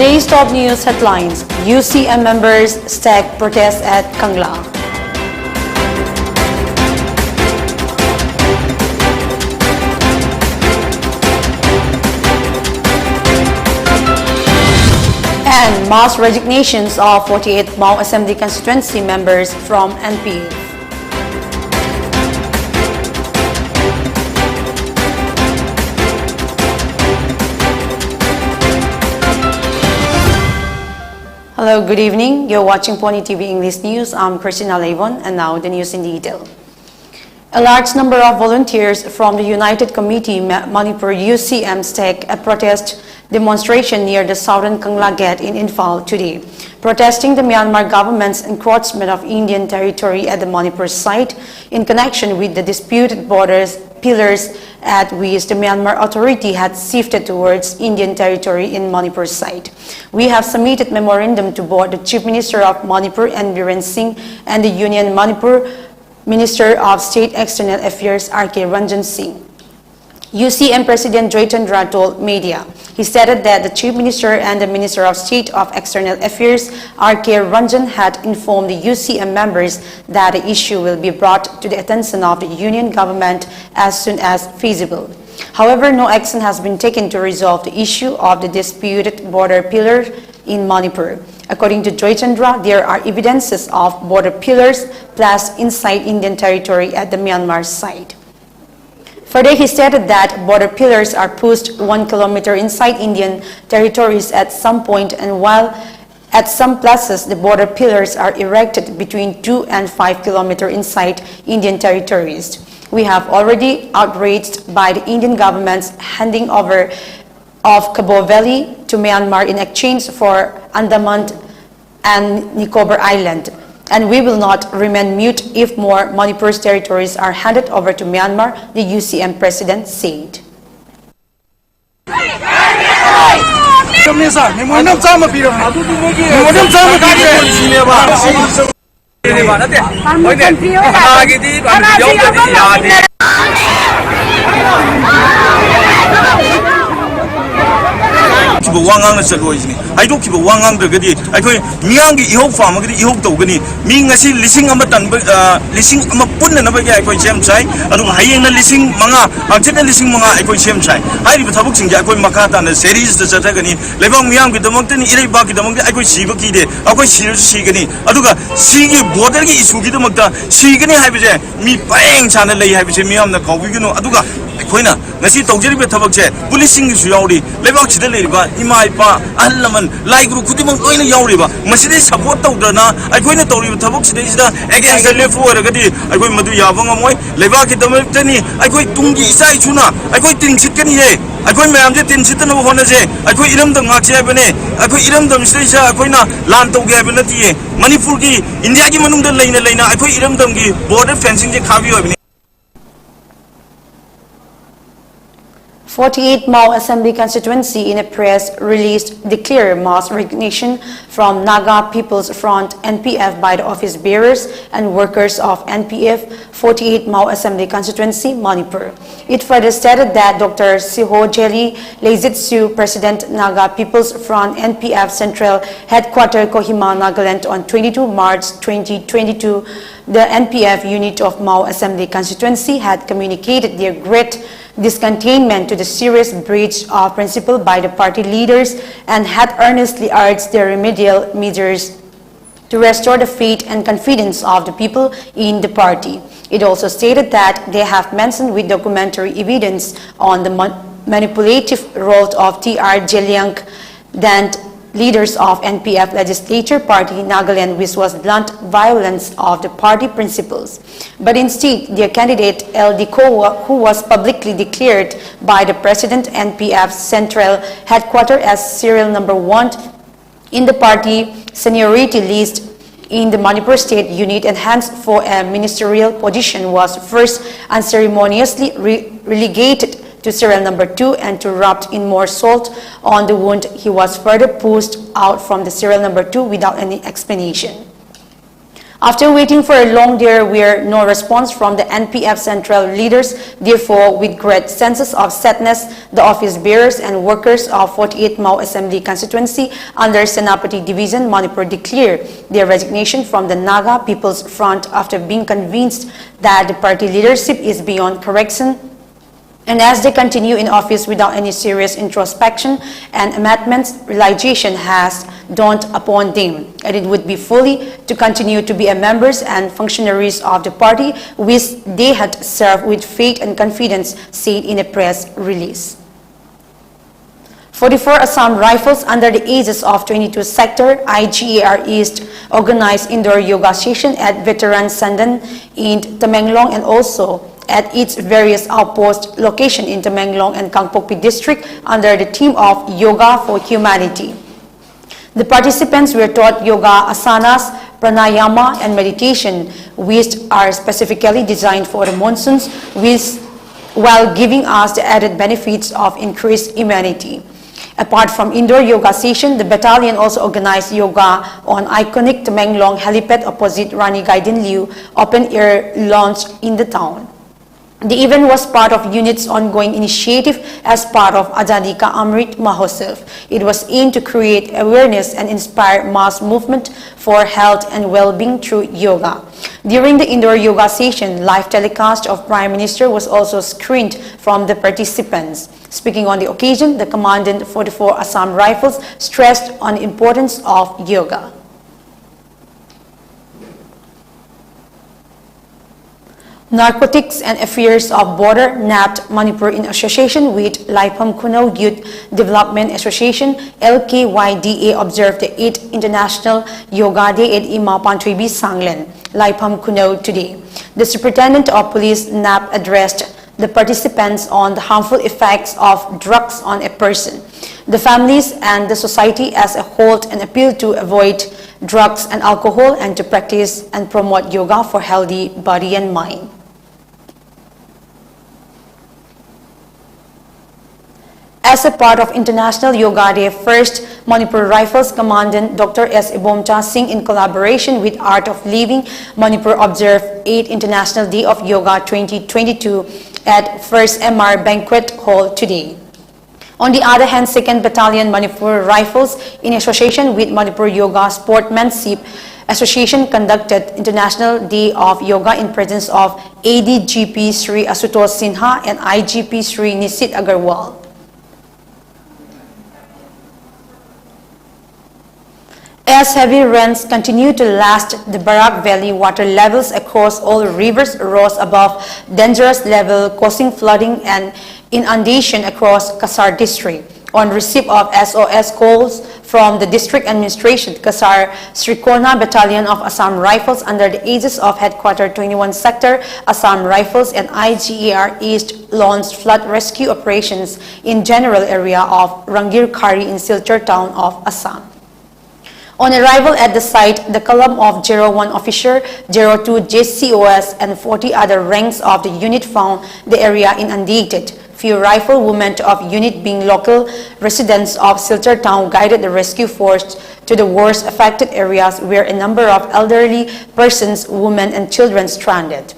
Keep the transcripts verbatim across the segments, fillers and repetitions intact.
Today's top news headlines: U C M members stag protest at Kangla. And mass resignations of forty-eight Mao Assembly Constituency members from N P F. Hello, good evening. You're watching Pony T V English News. I'm Christina Levon, and now the news in detail. A large number of volunteers from the United Committee Ma-, Manipur, U C M, staged a protest demonstration near the Southern Kangla Gate in Imphal today, protesting the Myanmar government's encroachment of Indian territory at the Manipur site in connection with the disputed borders pillars at which the Myanmar Authority had shifted towards Indian territory in Manipur site. We have submitted memorandum to both the Chief Minister of Manipur, N Biren Singh, and the Union Manipur Minister of State External Affairs, R K Ranjan Singh. U C M President Joychandra told media. He stated that the Chief Minister and the Minister of State of External Affairs, R K Ranjan, had informed the U C M members that the issue will be brought to the attention of the Union government as soon as feasible. However, no action has been taken to resolve the issue of the disputed border pillar in Manipur. According to Joychandra, there are evidences of border pillars placed inside Indian territory at the Myanmar side. Further, he stated that border pillars are pushed one kilometer inside Indian territories at some point, and while at some places the border pillars are erected between two and five kilometer inside Indian territories. We have already outraged by the Indian government's handing over of Kabo Valley to Myanmar in exchange for Andaman and Nicobar Island, and we will not remain mute if more Manipur's territories are handed over to Myanmar, the U C M president said. Memorandum ꯆꯥꯝꯃ ꯄꯤꯔꯕꯅꯦ꯫ Memorandum ꯆꯥꯝꯃ ꯄꯤꯔꯕꯅꯦ꯫ ꯅꯠꯇꯦ꯫ ꯍꯣꯏꯅꯦ꯫ ꯀꯅꯥꯒꯤꯗꯤ ꯌꯥꯎꯗ꯭ꯔꯗꯤ ꯌꯥꯗꯦ꯫ ꯁꯤꯕꯨ ꯋꯥ ꯉꯥꯡꯅ ꯆꯠꯂꯣꯏꯁꯤꯅꯤ꯫ ꯍꯥꯏꯗꯣꯛꯈꯤꯕ ꯋꯥ ꯉꯥꯡꯗ꯭ꯔꯒꯗꯤ ꯑꯩꯈꯣꯏ ꯃꯤꯌꯥꯝꯒꯤ ꯏꯍꯧ ꯄꯥꯝꯃꯒꯗꯤ ꯏꯍꯧ ꯇꯧꯒꯅꯤ꯫ ꯃꯤ ꯉꯁꯤ ꯂꯤꯁꯤꯡ ꯑꯃ ꯇꯟꯕ, ꯑ, ꯂꯤꯁꯤꯡ ꯑꯃ ꯄꯨꯟꯅꯅꯕꯒꯤ ꯑꯩꯈꯣꯏ ꯁꯦꯝ ꯁꯥꯏ꯫ ꯑꯗꯨꯒ ꯍꯌꯦꯡꯅ ꯂꯤꯁꯤꯡ ꯃꯉꯥ, ꯍꯪꯆꯤꯠꯅ ꯂꯤꯁꯤꯡ ꯃꯉꯥ ꯑꯩꯈꯣꯏ ꯁꯦꯝ ꯁꯥꯏ꯫ ꯍꯥꯏꯔꯤꯕ ꯊꯕꯛꯁꯤꯡꯁꯦ ꯑꯩꯈꯣꯏ ꯃꯈꯥ ꯇꯥꯅ ꯁꯦꯔꯤꯁꯇ ꯆꯠꯊꯒꯅꯤ꯫ ꯂꯩꯕꯥꯛ ꯃꯤꯌꯥꯝꯒꯤꯗꯃꯛꯇꯅꯤ, ꯏꯔꯩꯕꯥꯛꯀꯤꯗꯃꯛꯇ ꯑꯩꯈꯣꯏ ꯁꯤꯕ ꯀꯤꯗꯦ꯫ ꯑꯩꯈꯣꯏ ꯁꯤꯔꯁꯨ ꯁꯤꯒꯅꯤ꯫ ꯑꯗꯨꯒ ꯁꯤꯒꯤ ꯕꯣꯔꯗꯔꯒꯤ ꯏꯁꯨꯒꯤꯗꯃꯛꯇ ꯁꯤꯒꯅꯤ ꯍꯥꯏꯕꯁꯦ ꯃꯤ ꯄꯔꯦꯡ ꯁꯥꯅ ꯂꯩ ꯍꯥꯏꯕꯁꯦ ꯃꯤꯌꯥꯝꯅ ꯀꯥꯎꯕꯤꯒꯅꯨ꯫ ꯑꯗꯨꯒ ꯑꯩꯈꯣꯏꯅ ꯉꯁꯤ ꯇꯧꯖꯔꯤꯕ ꯊꯕꯛꯁꯦ ꯄꯨꯂꯤꯁꯁꯤꯡꯒꯤꯁꯨ ꯌꯥꯎꯔꯤ, ꯂꯩꯕꯥꯛꯁꯤꯗ ꯂꯩꯔꯤꯕ ꯏꯃꯥ ꯏꯄꯥ, ꯑꯍꯜ ꯂꯃꯟ, ꯂꯥꯏ ꯒꯨꯔꯨ ꯈꯨꯗꯤꯡꯃꯛ ꯂꯣꯏꯅ ꯌꯥꯎꯔꯤꯕ꯫ ꯃꯁꯤꯗꯩ ꯁꯄꯣꯔꯠ ꯇꯧꯗꯅ ꯑꯩꯈꯣꯏꯅ ꯇꯧꯔꯤꯕ ꯊꯕꯛꯁꯤꯗꯩꯁꯤꯗ ꯑꯦꯒꯦꯟꯁꯇ ꯂꯦꯞꯄ ꯑꯣꯏꯔꯒꯗꯤ ꯑꯩꯈꯣꯏ ꯃꯗꯨ ꯌꯥꯕ ꯉꯝꯃꯣꯏ꯫ ꯂꯩꯕꯥꯛꯀꯤꯗꯃꯛꯇꯅꯤ ꯑꯩꯈꯣꯏ ꯇꯨꯡꯒꯤ ꯏꯆꯥ ꯏꯁꯨꯅ ꯑꯩꯈꯣꯏ ꯇꯤꯟꯁꯤꯠꯀꯅꯤꯌꯦ꯫ ꯑꯩꯈꯣꯏ ꯃꯌꯥꯝꯁꯦ ꯇꯤꯟꯁꯤꯠꯇꯅꯕ ꯍꯣꯠꯅꯁꯦ꯫ ꯑꯩꯈꯣꯏ ꯏꯔꯝꯗꯝ ꯉꯥꯛꯁꯦ ꯍꯥꯏꯕꯅꯦ꯫ ꯑꯩꯈꯣꯏ ꯏꯔꯝꯗꯝꯁꯤꯗꯩꯁꯤꯗ ꯑꯩꯈꯣꯏꯅ ꯂꯥꯟ ꯇꯧꯒꯦ ꯍꯥꯏꯕ ꯅꯠꯇꯤꯌꯦ꯫ ꯃꯅꯤꯄꯨꯔꯒꯤ, ꯏꯟꯗꯤꯌꯥꯒꯤ ꯃꯅꯨꯡꯗ ꯂꯩꯅ ꯂꯩꯅ ꯑꯩꯈꯣꯏ ꯏꯔꯝꯗꯝꯒꯤ ꯕꯣꯔꯗꯔ ꯐꯦꯟꯁꯤꯡꯁꯦ ꯈꯥꯕꯤꯌꯨ ꯍꯥꯏꯕꯅꯤ꯫ Forty-eight Mao Assembly Constituency in a press release declare mass resignation from Naga People's Front, N P F, by the office bearers and workers of N P F, forty-eight Mao Assembly Constituency, Manipur. It further stated that Doctor Siho Jeli Leijitsu, President, Naga People's Front, N P F, Central Headquarter, Kohima, Nagaland, on twenty-two March twenty twenty-two, the N P F unit of Mao Assembly Constituency had communicated their great discontainment to the serious breach of principle by the party leaders and had earnestly urged their remedial measures to restore the faith and confidence of the people in the party. It also stated that they have mentioned with documentary evidence on the mon- manipulative role of T R Zeliang, then leaders of N P F legislature party Nagaland, which was blunt violence of the party principles. But instead, their candidate L D Kowa, who was publicly declared by the president N P F Central Headquarter as serial number one in the party seniority list in the Manipur State Unit and hence for a ministerial position, was first unceremoniously re- relegated to serial number two and to rub in more salt on the wound, he was further pushed out from the serial number two without any explanation. After waiting for a long, there were no response from the N P F central leaders. Therefore, with great senses of sadness, the office bearers and workers of forty-eight Mao Assembly Constituency under Senapati Division, Manipur, declared their resignation from the Naga People's Front after being convinced that the party leadership is beyond correction. And as they continue in office without any serious introspection and amendments, realization has dawned upon them, and it would be folly to continue to be a members and functionaries of the party which they had served with faith and confidence, said in a press release. Forty-four Assam Rifles under the aegis of twenty-two Sector I G A R East organized indoor yoga session at Veteran Sandan in Tamenglong and also at its various outpost location in Tamenglong and Kangpokpi district under the theme of Yoga for Humanity. The participants were taught yoga asanas, pranayama, and meditation, which are specifically designed for the monsoons, which, while giving us the added benefits of increased immunity. Apart from indoor yoga session, the battalion also organized yoga on iconic Tamenglong helipad opposite Rani Gaidinliu open air lounge in the town. The event was part of unit's ongoing initiative as part of Azadi Ka Amrit Mahotsav. It was aimed to create awareness and inspire mass movement for health and well-being through yoga. During the indoor yoga session, live telecast of Prime Minister was also screened from the participants. Speaking on the occasion, the Commandant forty-four Assam Rifles stressed on the importance of yoga. Narcotics and Affairs of Border, NAPT, Manipur, in association with Laipham Khuneu Youth Development Association, L K Y D A, observed the eighth International Yoga Day at Ima Panthuibi Sanglen, Laipham Khuneu today. The Superintendent of Police, NAPT, addressed the participants on the harmful effects of drugs on a person. The families and the society as a whole an appeal to avoid drugs and alcohol and to practice and promote yoga for healthy body and mind. As a part of International Yoga Day, first Manipur Rifles Commandant Doctor S Ibomcha Singh, in collaboration with Art of Living Manipur, observed eighth International Day of Yoga twenty twenty-two at First M R Banquet Hall today. On the other hand, second Battalion Manipur Rifles, in association with Manipur Yoga Sportsmanship Association, conducted International Day of Yoga in presence of A D G P Sri Asutosh Sinha and I G P Sri Nishit Agarwal. As heavy rains continue to last, the Barak Valley water levels across all rivers rose above dangerous level, causing flooding and inundation across Cachar district. On receipt of S O S calls from the district administration, Cachar Srikona Battalion of Assam Rifles, under the aegis of Headquarter twenty-one Sector Assam Rifles and I G E R East, launched flood rescue operations in general area of Rangirkhari in Silchar town of Assam. On arrival at the site, the column of zero one officer, zero two J C O S, and forty other ranks of the unit found the area inundated. Few rifle women of unit, being local residents of Silchar town, guided the rescue force to the worst affected areas, where a number of elderly persons, women, and children stranded.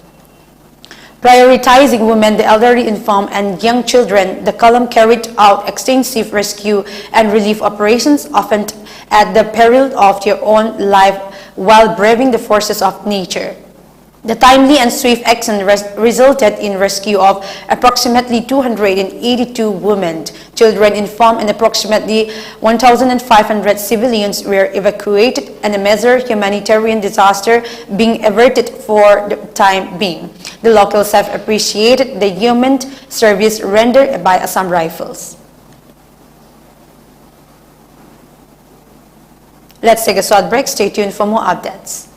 Prioritizing women, the elderly, infirm, and young children, the column carried out extensive rescue and relief operations, often at the peril of their own life, while braving the forces of nature. The timely and swift action res- resulted in rescue of approximately two hundred eighty-two women, children, infirm, and approximately one thousand five hundred civilians were evacuated and a major humanitarian disaster being averted for the time being. The locals have appreciated the yeoman service rendered by Assam Rifles. Let's take a short break. Stay tuned for more updates.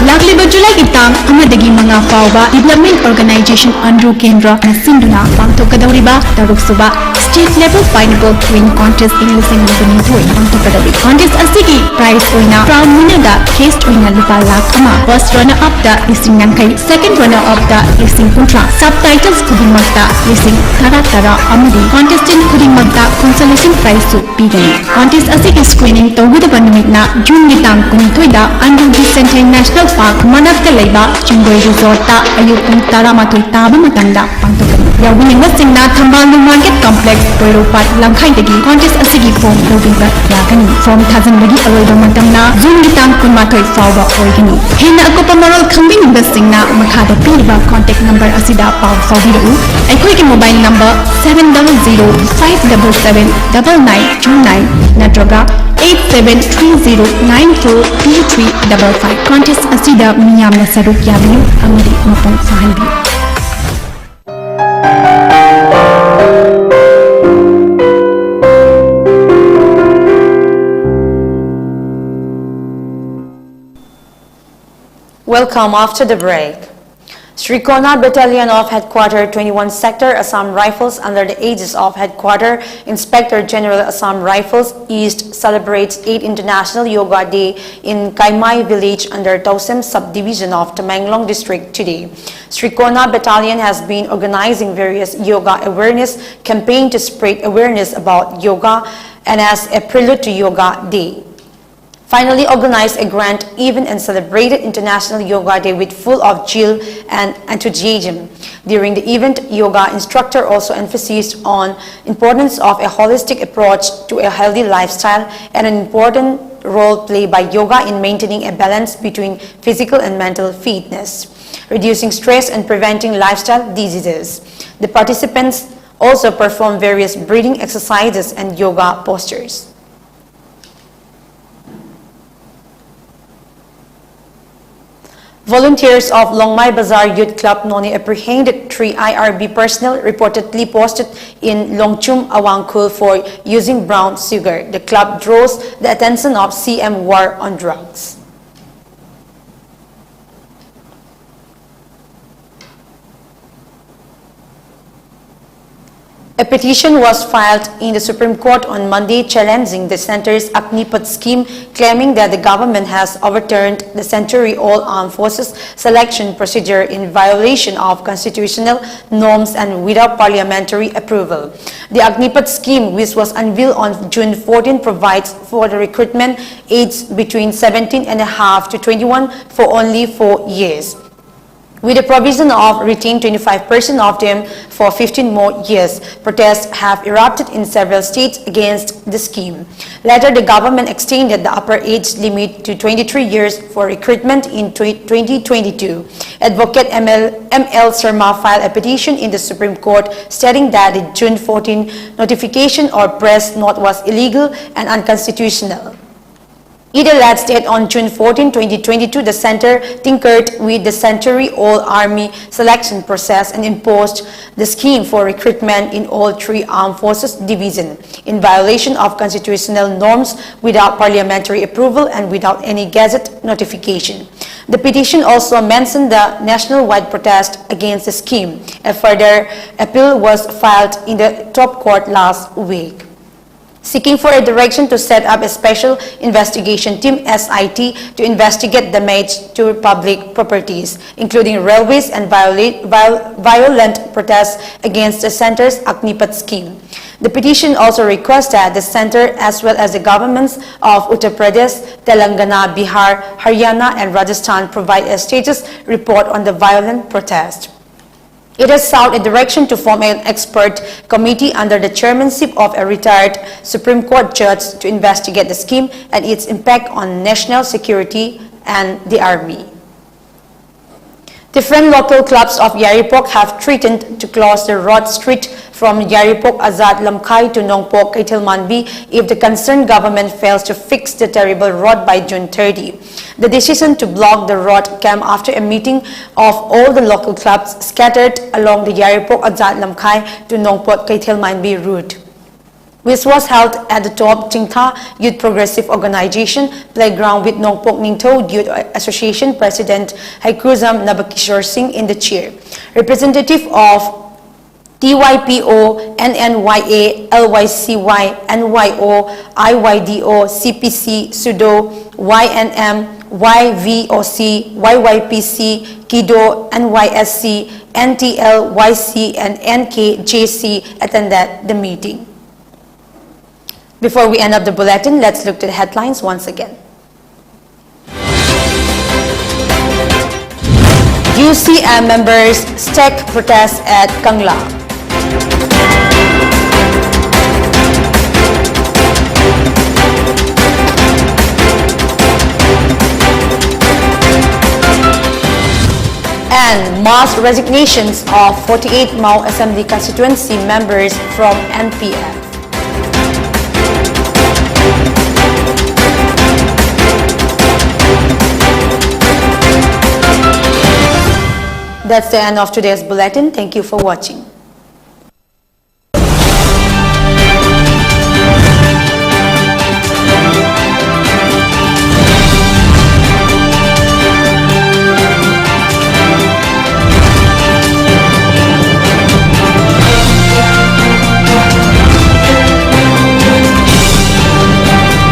ꯂꯥꯛꯂꯤꯕ ꯖꯨꯂꯥꯏꯒꯤ ꯇꯥꯡ ꯑꯃꯗꯒꯤ ꯃꯉꯥ ꯐꯥꯎꯕ Development Organization Andro ꯀꯦꯟꯗ꯭ꯔꯅ ꯁꯤꯟꯗꯨꯅ ꯄꯥꯡꯊꯣꯛꯀꯗꯧꯔꯤꯕ ꯇꯔꯨꯛ ꯁꯨꯕ State Level Pineapple Queen Contest ꯏꯪ ꯂꯤꯁꯤꯡ ꯑꯅꯤ ꯀꯨꯟꯅꯤꯊꯣꯏ ꯄꯥꯡꯊꯣꯛꯀꯗꯧꯔꯤ꯫ Contest ꯑꯁꯤꯒꯤ prize ꯑꯣꯏꯅ crown winner ꯗ cash ꯑꯣꯏꯅ ꯂꯨꯄꯥ ꯂꯥꯈ ꯑꯃ, first runner up ꯇ ꯂꯤꯁꯤꯡ ꯌꯥꯡꯈꯩ, second runner up ꯇ ꯂꯤꯁꯤꯡ ꯀꯨꯟꯊ꯭ꯔꯥ, sub titles ꯈꯨꯗꯤꯡꯃꯛꯇ ꯂꯤꯁꯤꯡ ꯇꯔꯥ ꯇꯔꯥ ꯑꯃꯗꯤ contestant ꯈꯨꯗꯤꯡꯃꯛꯇ consolation prize ꯁꯨ ꯄꯤꯒꯅꯤ꯫ Contest ꯑꯁꯤꯒꯤ screening ꯇꯧꯒꯗꯕ ꯅꯨꯃꯤꯠꯅ June ꯒꯤ ꯇꯥꯡ ꯀꯨꯟꯅꯤꯊꯣꯏꯗ ꯑꯟꯗ꯭ꯔꯣꯒꯤ ꯁꯦꯟꯊꯦꯟ National Park ꯃꯅꯥꯛꯇ ꯂꯩꯕ ꯆꯤꯡꯒꯣꯏ resort ꯇ ꯑꯌꯨꯛ ꯄꯨꯡ ꯇꯔꯥꯃꯥꯊꯣꯏ ꯇꯥꯕ ꯃꯇꯝꯗ ꯄꯥꯡꯊꯣꯛꯀꯅꯤ꯫ ꯌꯥꯎꯕꯤꯅꯤꯡꯕꯁꯤꯡꯅ ꯊꯝꯕꯥꯜ ꯅꯨꯡ market complex, ꯄꯣꯏꯔꯧꯄꯥꯠ ꯂꯝꯈꯥꯏꯗꯒꯤ contest ꯑꯁꯤꯒꯤ form ꯂꯧꯕꯤꯕ ꯌꯥꯒꯅꯤ꯫ Form ꯊꯥꯖꯤꯟꯕꯒꯤ ꯑꯔꯣꯏꯕ ꯃꯇꯝꯅ June ꯒꯤ ꯇꯥꯡ ꯀꯨꯟꯃꯥꯊꯣꯏ ꯐꯥꯎꯕ ꯑꯣꯏꯒꯅꯤ꯫ ꯍꯦꯟꯅ ꯑꯀꯨꯞꯄ ꯃꯔꯣꯜ ꯈꯪꯕꯤꯅꯤꯡꯕꯁꯤꯡꯅ ꯃꯈꯥꯗ ꯄꯤꯔꯤꯕ contact number ꯑꯁꯤꯗ ꯄꯥꯎ ꯐꯥꯎꯕꯤꯔꯛꯎ꯫ ꯑꯩꯈꯣꯏꯒꯤ mobile number seven double zero five double seven double nine two nine ꯅꯠꯇ꯭ꯔꯒ eight seven three zero nine four two three double five꯫ Contest ꯑꯁꯤꯗ ꯃꯤꯌꯥꯝꯅ ꯁꯔꯨꯛ ꯌꯥꯕꯤꯌꯨ ꯑꯃꯗꯤ ꯃꯄꯨꯡ ꯐꯥꯍꯟꯕꯤꯌꯨ꯫ Welcome after the break. Srikona Battalion of Headquarter twenty-one Sector Assam Rifles under the aegis of Headquarter Inspector General Assam Rifles East celebrates eighth International Yoga Day in Kaimai village under Tausem subdivision of Tamenglong district today. Srikona Battalion has been organizing various yoga awareness campaign to spread awareness about yoga and as a prelude to Yoga Day, finally organized a grand event and celebrated International Yoga Day with full of zeal and enthusiasm. During the event, yoga instructor also emphasized on importance of a holistic approach to a healthy lifestyle and an important role played by yoga in maintaining a balance between physical and mental fitness, reducing stress and preventing lifestyle diseases. The participants also perform various breathing exercises and yoga postures. Volunteers of Longmai Bazar Youth Club Noney apprehended three I R B personnel reportedly posted in Longchum Awangkhul for using brown sugar. The club draws the attention of C M War on Drugs. A petition was filed in the Supreme Court on Monday challenging the centre's Agnipath scheme, claiming that the government has overturned the century-old armed forces selection procedure in violation of constitutional norms and without parliamentary approval. The Agnipath scheme, which was unveiled on June fourteen, provides for the recruitment age between seventeen and a half to twenty-one for only four years, with a provision of retain twenty-five percent of them for fifteen more years. Protests have erupted in several states against the scheme. Later, the government extended the upper age limit to twenty-three years for recruitment in twe- twenty twenty-two. Advocate M L, M L Sharma filed a petition in the Supreme Court stating that the June fourteen notification or press note was illegal and unconstitutional. It alleged that on June fourteen, twenty twenty-two, the center tinkered with the century-old army selection process and imposed the scheme for recruitment in all three armed forces division in violation of constitutional norms, without parliamentary approval and without any gazette notification. The petition also mentioned the nationwide protest against the scheme. A further appeal was filed in the top court last week, seeking for a direction to set up a special investigation team, S I T, to investigate damage to public properties, including railways and viola- viol- violent protests against the centre's Agnipath scheme. The petition also requests that the centre, as well as the governments of Uttar Pradesh, Telangana, Bihar, Haryana, and Rajasthan, provide a status report on the violent protest. It has sought a direction to form an expert committee under the chairmanship of a retired Supreme Court judge to investigate the scheme and its impact on national security and the army. Different local clubs of Yairipok have threatened to close the road street from Yairipok Azad Lamkhai to Nongpok Keithelmanbi if the concerned government fails to fix the terrible road by June thirty. The decision to block the road came after a meeting of all the local clubs scattered along the Yairipok Azad Lamkhai to Nongpok Keithelmanbi route, which was held at the Top Chingtha Youth Progressive Organization playground with Nongpok Ningtho Youth Association President Haikruzam Nabakishore Singh in the chair. Representative of C Y P O, N N Y A, L Y C Y, N Y O, I Y D O, C P C, SUDO, Y N M, Y V O C, Y Y P C, KIDO, N Y S C, N T L, Y C, and N K J C attended the meeting. Before we end up the bulletin, let's look to the headlines once again. U C M members stake protest at Kangla. And mass resignations of forty-eight Mao Assembly Constituency members from N P F. That's the end of today's bulletin. Thank you for watching.